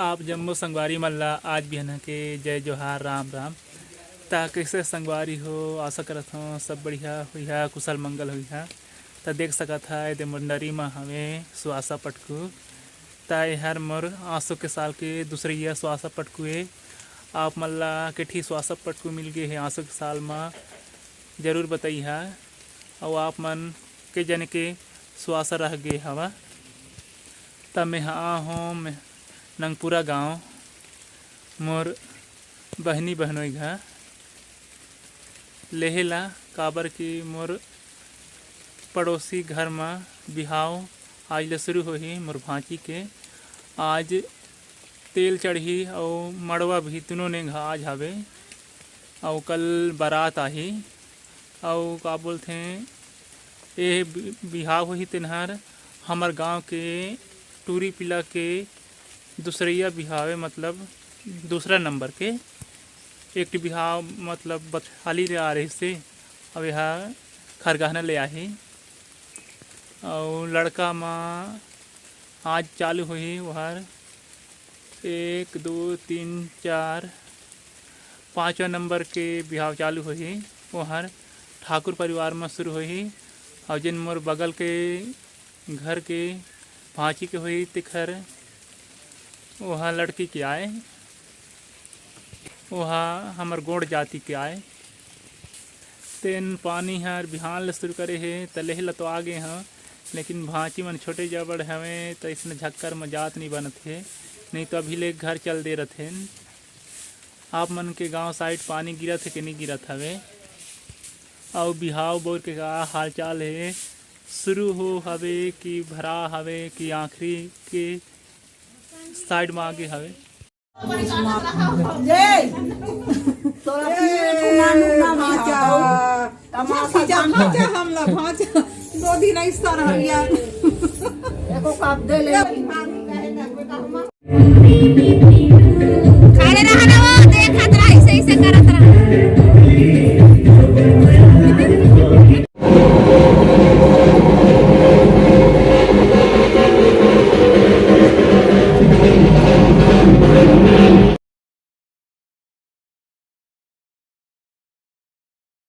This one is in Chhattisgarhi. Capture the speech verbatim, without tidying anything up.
आप जम्मो संगवारी मन ला आज बिहनहा के जय जोहार, राम राम। त कइसे संगवारी हो? आशा करत हों सब बढ़िया होइहा, कुशल मंगल होइहा। त देख सकत हा, एदे मोर नरी म हवे सुवासा पटकू। त एहर मोर आसो के साल के दूसरइया सुवासा पटकू ए। आप मन ला केठी सुवासा पटकू मिल गे हे आसो के साल म, जरूर बताइहा। अउ आप मन के जने के सुवासा रह गे हवा। त मेंहा आ हों नंगपुरा गांव, मोर बहिनी बहनोई घर लेहे ला, काबर कि मोर पड़ोसी घर म बिहाव आज ले शुरू होही मोर भांची के। आज तेल चढ़ही अउ मड़वा भी, दुनों ने घा आज हवे, अउ कल बारात आही। अउ का बोलथे, ए बि-, बिहाव होही तेनहर हमर गांव के टूरी पिला के दूसरइया बिहाव ए, मतलब दूसरा नंबर के। एक ठी बिहाव मतलब बछाली ले आ रहिस हे, अब एहा खरगहना ले आही। अउ लड़का म आज चालू होही ओहर एक, दो, तीन, चार, पाँचवा नंबर के बिहाव चालू होही। ओहर ठाकुर परिवार म शुरू होही। अउ जेन मोर बगल के घर के भांची के होही, तेखर ओहा लड़की के आय, ओहा हमर गोंड़ जाति के आय। तेन पानी हर बिहान ले शुरू करे हे, त लेहे ल तो आ गे हंव, लेकिन भांची मन छोटे जबड़ हवे, त अइसने झक्कर म जात नइ बनत हे, नइ तो अभी ले घर चल दे रथेन। आप मन के गांव साइड पानी गिरत हे कि नइ गिरत हवे? अउ बिहाव बोर के का हालचाल हे? शुरू हो हवे कि भरा हवे कि आखिरी के साइड म आगे हवे? जय। तोरा ए, नानू ना भांचा। भांचा। तमाशा भांचा, जान। भांचा हमला, भांचा। दो दिन ऐसा रहल यार। एको काप दे ले।